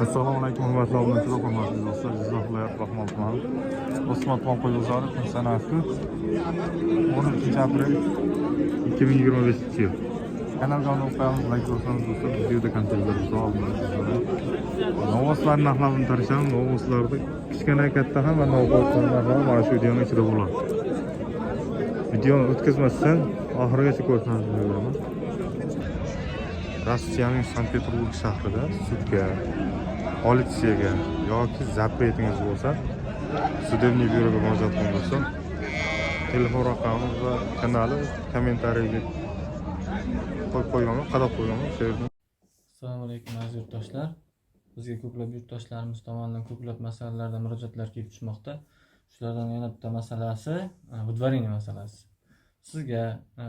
Assalomu alaykum hurmatli obunachilar, hurmatli do'stlar. Jizzax viloyati Baxmal tumani O'smat mol qo'y bozori, kun sanasi 13 aprel 2025 yil. Kanalga obuna qo'yamiz, layk bosamiz do'stlar. Videoda kontentlar novvoslar narxlarini tarishamiz. Novvoslarda kichkina, katta hamma novvoslar narxlari mana shu videoning ichida bo'ladi. Videoni o'tkazmasdan oxirigacha ko'rsangiz beraman. Rossiyaning Sankt-Peterburg shahrida sudga, politsiyaga yoki запрет ingiz bo'lsa, судебный byuroga murojaat qiling bo'lsa, telefon raqami va kanali kommentariyga qo'yib qo'yganman, qadab qo'yganman o'sha yerdan. Assalomu alaykum, aziz yurtdoshlar. Bizga ko'plab yurtdoshlarimiz tomonidan ko'plab masalalarda murojaatlar kelib tushmoqda. Shulardan yana bitta masalasi выдворение masalasi. Sizga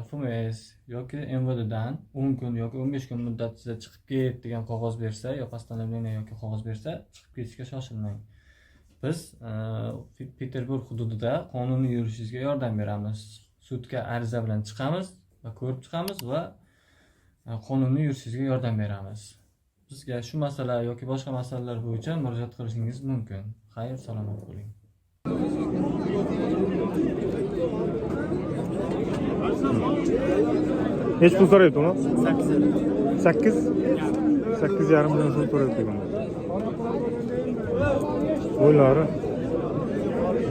ФМС yoki МВД dan 10 kun yoki 15 kun muddat ichida chiqib ket degan qog'oz bersa, yo постановление yoki qog'oz bersa, chiqib ketishga shoshilmang. Biz Peterburg hududida qonuniy yurishingizga yordam beramiz. Sudga ariza bilan chiqamiz va ko'rib chiqamiz va qonuniy yurishingizga yordam beramiz. Bizga shu masala yoki boshqa masalalar bo'yicha murojaat qilishingiz mumkin. Xayr, salomat bo'ling. Nechi pul so'rayapti uni? 8. 8,5 million so'm so'rayapti ekan. Bo'ylari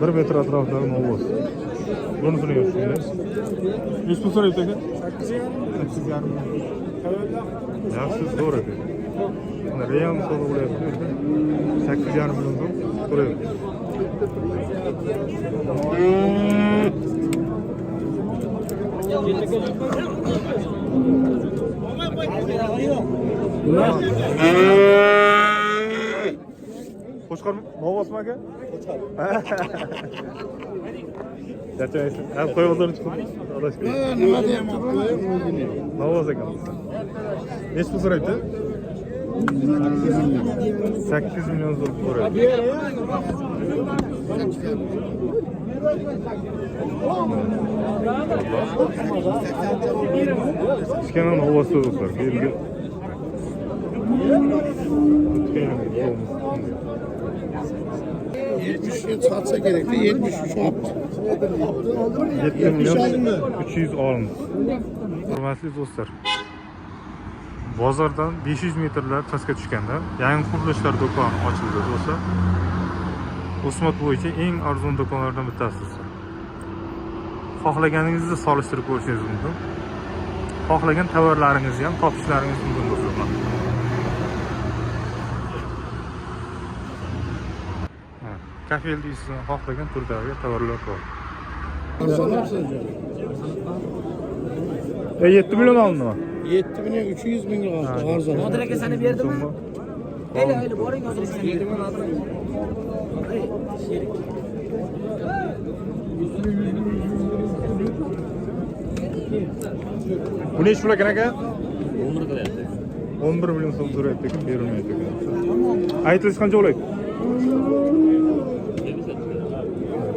1 metr atrofidagi novvos. Bunisini shunday. Nechi pul so'rayapti aka? 8,5 million. Yaxshi, zo'r ekan. Mana real savdo bo'lyapti. 8,5 million so'm so'rayapti. Qo'chqor novvosmi aka? Qo'chqor. Charchamaysiz. Ha, qo'y bozorni chiqib adashib. Nima deyapti? Novvos ekan. Nechi pul so'rayapti? 8 million so'm so'rayapti. Kichkina novvos do'stlar. Bu yerga o'tgan yil 70'ga sotsa kerakda, 73 olibdi. 7 million 300 olindi. Hurmatli do'stlar, bozordan 500 metrlar pastga tushganda yangi qurilishlar do'koni ochildi do'stlar. O'smot bo'yicha eng arzon do'konlardan bittasi do'stlar. Xohlaganingizni solishtirib ko'rishingiz mumkin. Xohlagan tovarlaringizni ham topishlaringiz mumkin do'stlar. Ha, kafel deysizmi, xohlagan turdagi tovarlar bor. 7 million olindimi? 7 million 300 ming oldi arzon. Nodir aka sani berdimi? Ayla, ayla, boring, Nodir aka sani berdimi? Bu nechi pul ekan aka? 11 million so'm so'rayapti ekan, berilmayapti ekan. Aytilishi qancha bo'ladi?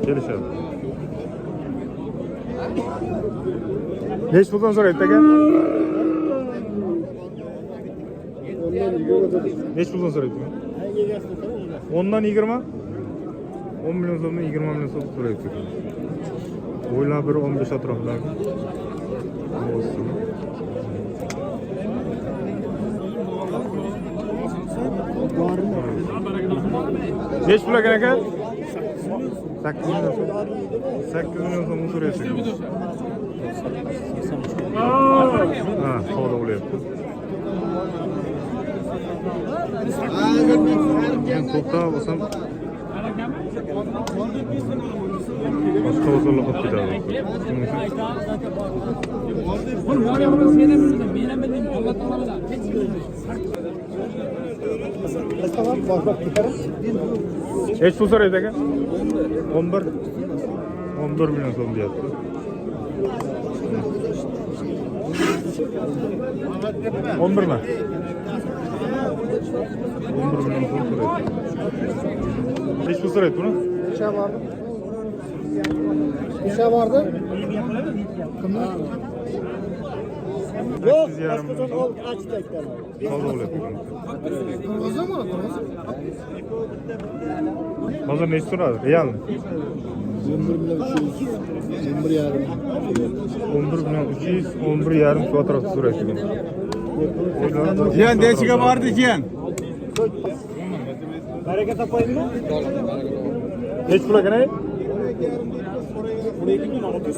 Kelishadi. Nechi puldan so'rayapti aka? Nechi puldan so'rayapti? 10dan 20? 10 million so'mdan 20 million so'm so'rayapti ekan. O'ylab bir 15 atrofidagi. Olsun. Nechi pul ekan aka? 8 million so'm. 8 million so'm so'rayapti. Ha, savdo bo'lyapti. Men to'xtab bo'lsam boshqa bozorlar qolib ketadi. Shuning uchun nechi pul so'raydi aka? 11. 11 million so'm deyapti. 11 mi? 11 million so'm so'rayapti. Nechi pul so'rayapti buni? Necha bordi? Necha bordi? Kimni? Yo'q, 8,5 million boshqacha so'm ol, achtak. Savdo bo'lyapti. Hozir nechi so'radi? Realni? 11 million 300, 11,5. 11 million 300, 11,5 shu atrofda so'rayapti. Jiyan nechiga bordi jiyan? Baraka topaymi? Nechi pul ekan? 12 million 600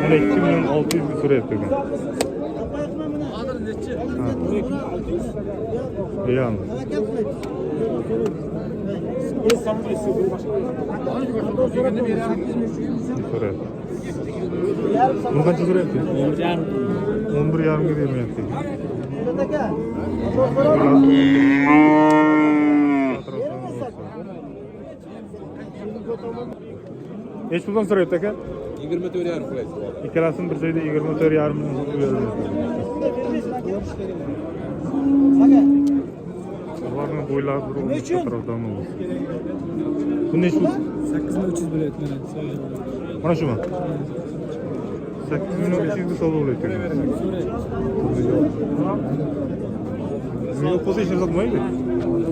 12 million 600 ga so'rayapti ekan. Realni. So'rayapti. Bunu qancha so'rayapti? 11,5 ga bermayapti ekan. Nechi puldan so'rayapti aka? 24,5 qilaysiz. Ikkalasini bir joyda 24,5 million so'mga beriladi. Ularning bo'ylari bir 13 atrofida bo'lsin. Bu nechi pul? 8300 bo'lyapti mana. Mana shumi? 8 million 300 ga savdo bo'lyapti. Yo'q bo'lsa hech narsa sotmaydi.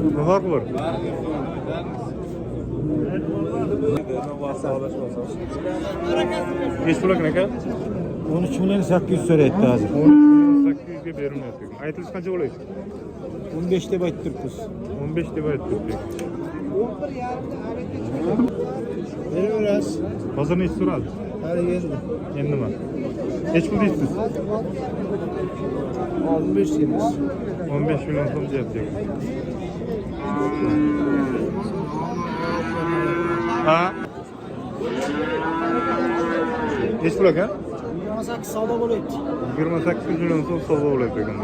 Nima farqi bor? Nechi pul ekan aka? 13 million 800 so'rayapti hozir. 13 million 800 ga berilmayapti. Aytilishi qancha bo'ladi? 15 deb aytib turibmiz. 15 deb aytib turibdi. Beraverasiz. Hozir nechi so'radi? Hali endi. Endi nima? Nechi pul deysiz? 15 deymiz. 15 million so'm deyapti. Ha? Nechi pul ekan? 28 savdo bo'lyapti. 28 million so'm savdo bo'lyapti ekan.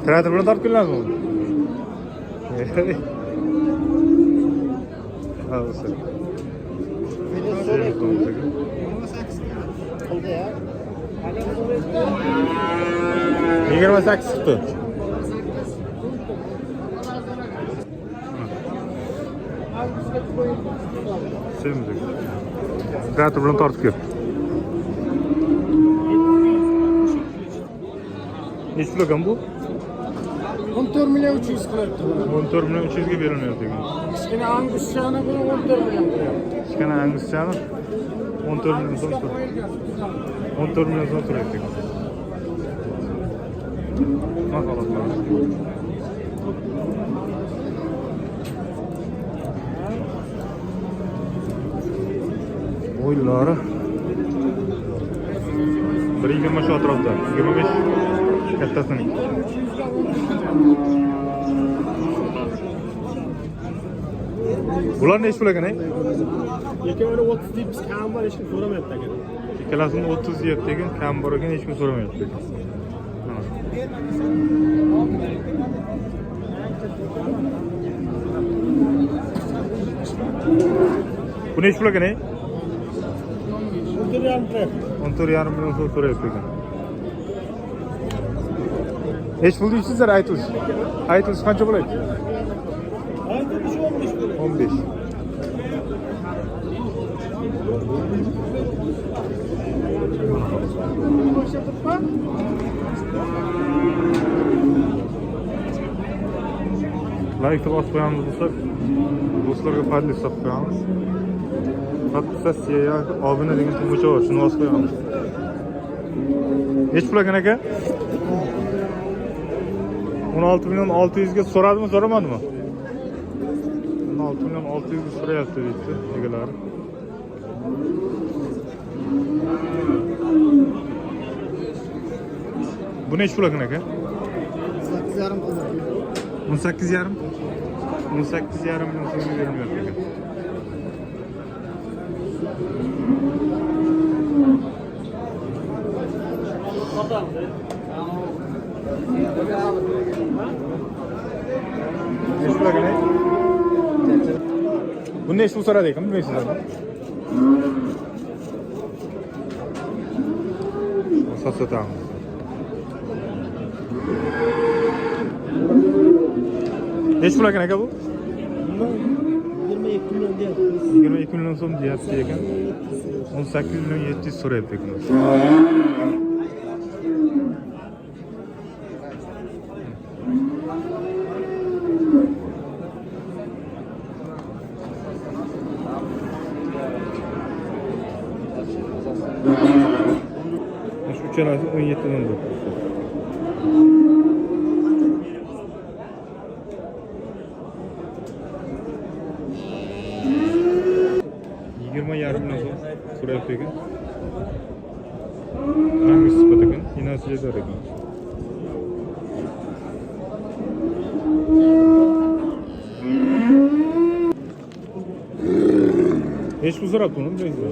Traktor bilan tortib keladimi? Ha, o'sha. Qildi ya. 28 chiqdi. Semiz ekan. Traktor bilan tortib keldi. Nechi pul ekan bu? 14 million 300 qilyapti. 14 million 300 ga berilmayapti ekan. Kichkina anguschani buni 14 million qilyapti. Kichkina anguschani 14 million so'm so'rayapti. 14 million so'm so'rayapti ekan. Nima holatlar? Bo'ylari 1,20 shu atrofda, 25 kattasining. Bular nechi pul ekan, ey? Ikkovini 30 deymiz, kam bor, hech kim so'ramayapti aka. Ikkalasini 30 deyapti ekan, kam bor ekan, hech kim so'ramayapti ekan. Mana. Bu nechi pul ekan, ey? 14,5 qilyapti. 14,5 million so'm so'rayapti ekan. Nechi pul deysizlar aytilish? Aytilish qancha bo'ladi? Aytilishi 15 bo'ladi. 15. Like bosib qo'yamiz do'stlar. Do'stlarga поделиться qilib qo'yamiz. Подписаться yoki obuna degan tugmacha bor, shuni bosib qo'yamiz. Nechi pul ekan aka? 16 million 600 ga so'radimi, so'ramadimi? 16 million 600 ga so'rayapti deydi egalari. Bu nechi pul ekan aka? 8,5 qilyapti. 18,5 18,5 million so'mga berilmayapti ekan. Nechi pul ekan? Bu nechi pul so'radi ekan, bilmaysizlarmi? Sotamiz. Nechi pul ekan aka bu? 22 million deyapti. 22 million so'm deyapti ekan. 18 million 700 so'rayapti ekan. Shu uchalasi 17 dan bo'pti. 20,5 million so'm so'rayapti ekan. Rangi sifat ekan, inasi yetar ekan. Hech pul so'rabdi uni, bilasizmi?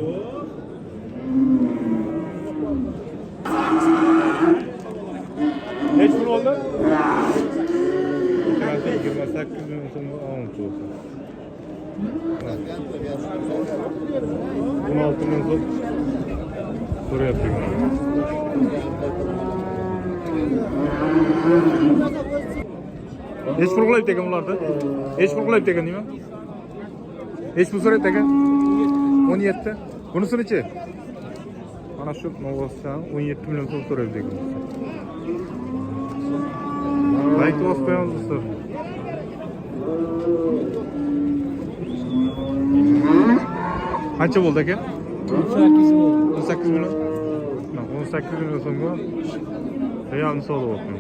Nechi pul oldi? Uchalasi 28 million so'mga olibdi bo'lsa. 16 million so'm so'rayapti ekan. Nechi pul qilyapti ekan ularni? Nechi pul qilyapti ekan deyman? Nechi pul so'rayapti ekan? 17. Bunisinichi? Mana shu Novvosdan 17 million so'm so'rayapti ekan. Like bosib qo'yamiz do'stlar. Qancha bo'ldi aka? 18 bo'ldi. 18 million. 18 million so'mga realni savdo bo'lyapti.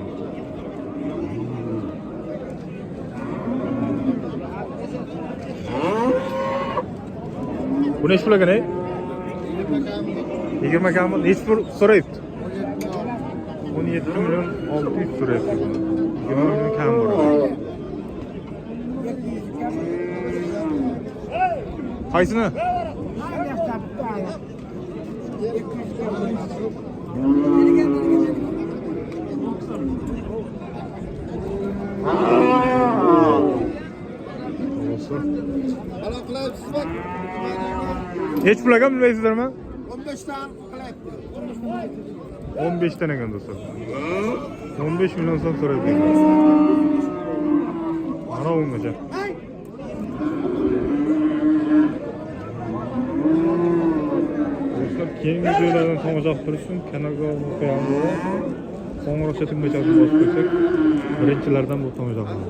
Bu nechi pul ekan, ey? 20 kami? Nechi pul so'rayapti? 17 million 600 so'rayapti buni. 20 million kam bo'ladi. Qaysini? Halol qilyapsizmi? Nechi pul ekan bilmaysizlarmi? 15 dan qilyapti. 15 dan ekan do'stlar. 15 million so'm so'rayapti. Mana ungacha. Do'stlar, keyingi videolardan tomosha qilib turish uchun kanalga obuna qo'yamiz. Qo'ng'iroqcha tugmachasini bosib qo'ysak, birinchilardan bo'lib tomosha qilamiz.